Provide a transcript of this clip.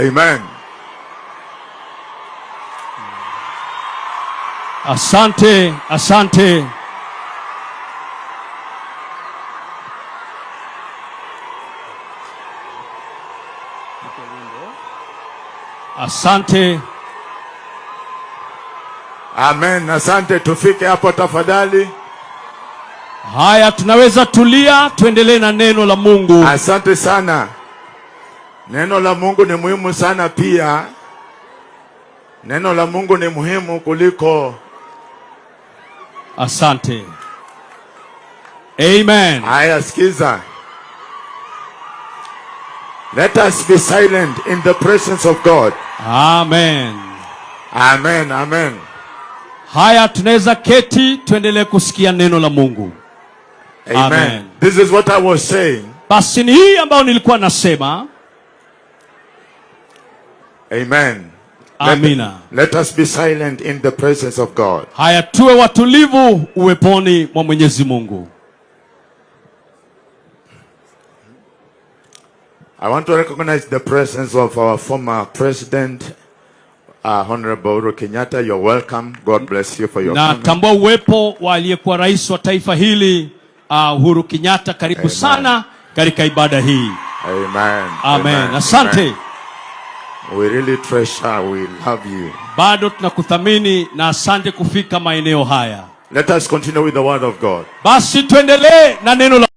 Amen. Asante, asante. Asante. Amen. Asante, tufike hapo tafadhali. Haya, tunaweza tulia, tuendelee na neno la Mungu. Asante sana. Neno la Mungu ni muhimu sana pia. Neno la Mungu ni muhimu kuliko. Asante. Amen. Haya, sikiza. Let us be silent in the presence of God. Amen. Amen, amen. Haya, tunaweza keti tuendelee kusikia neno la Mungu. Amen. Amen. This is what I was saying. Basi ni hii ambayo nilikuwa nasema. Amen. Amina. Let us be silent in the presence of God. Haya, tuwe watulivu uweponi mwa Mwenyezi Mungu. I want to recognize the presence of our former president, Honorable Uhuru Kenyatta. You're welcome. God bless you for your Na coming. tambua uwepo wa aliyekuwa rais wa taifa hili, Uhuru Kenyatta. Karibu Amen. Sana katika ibada hii. Amen. Amen. Asante. Amen. We really treasure, we love you. Bado tunakuthamini na asante kufika maeneo haya. Let us continue with the word of God. Basi tuendelee na neno la